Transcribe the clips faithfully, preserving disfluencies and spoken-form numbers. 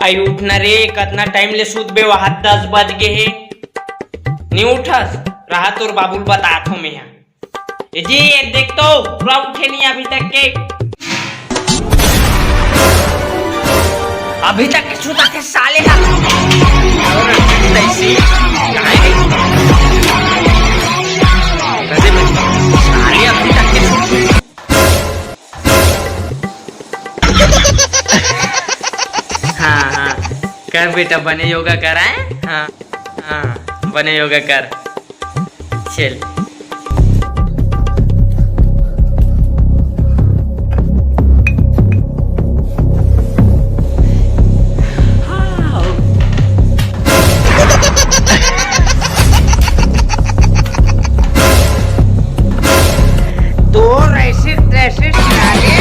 आई उठ ना रे, कतना टाइम ले सुतबे, वहां दस बज गे हे, नहीं उठस। रहा तोर बाबू ल बतात हों मैं हा। ए जी, ये देख तो, पूरा उठे नहीं अभी तक के। अभी तक के सुता थे साले हा। तैसी, काहे नहीं? गजब है। साले अभी तक के सुते। हाँ, हाँ, कर बेटा, बने योगा कर, आए? हाँ, हाँ, बने योगा कर। चल। तोर ऐसे तैसे साले।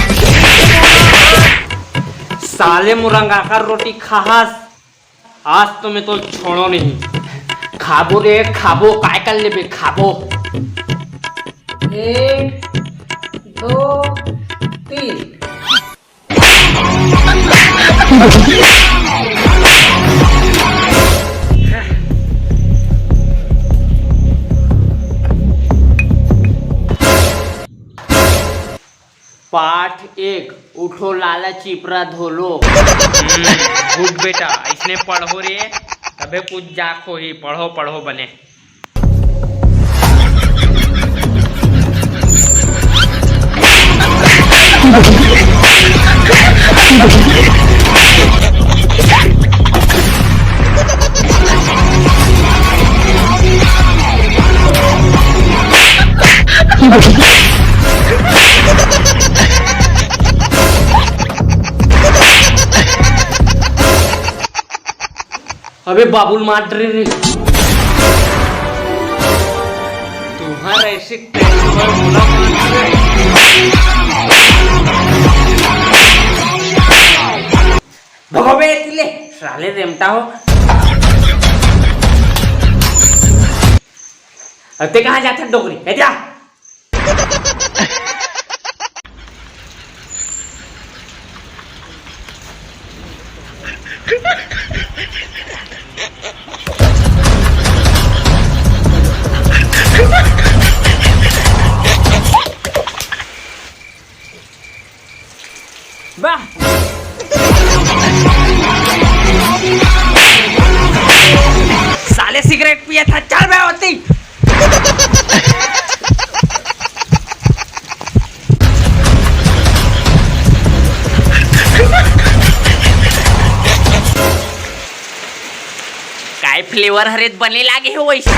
साले मुरंगाकर रोटी खाहस, आज तो मैं तो छोड़ो नहीं। खाबो रे खाबो, काय कर लेबे, खाबो। एक, दो, तीन। पाठ एक, उठो लाला चिपरा धोलो। हम्म, good बेटा, ऐसने पढ़ो रे, तबे कुछ जाख होही। पढ़ो, पढ़ो बने। अबे बाबुल मार रे रे। तुम्हारा ऐसे टैंक पर बोला मार रे। भगो बे तिले, साले रेमटा हो। अब ते कहाँ जाता डोकरी? ए जा। वाह। साले सिगरेट पिए था, चल बे होती। काय फ्लेवर हरे बने लागे हो वैसे।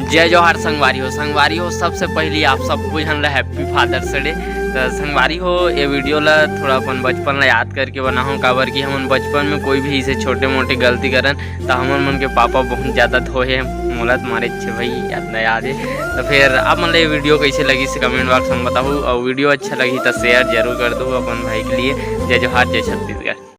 जय जोहार संगवारी हो। संगवारी हो, सबसे पहली आप सबको झन ला Happy Father's Day। तो संगवारी हो, ये वीडियो ला थोड़ा अपन बचपन ला याद करके बनाहूँ, काबर कि हमन बचपन में कोई भी इसे छोटे मोटे गलती करन त हमन मन के पापा बहुत ज्यादा धोए हे, मोला तो मारे छे भाई, याद नहीं याद है। तो फिर आप मन ला ये वीडियो कैसे लगी से कमेंट बॉक्स में बताहू, और वीडियो अच्छा लगी तो शेयर जरूर कर दो अपन भाई के लिए। जय जोहार, जय छत्तीसगढ़।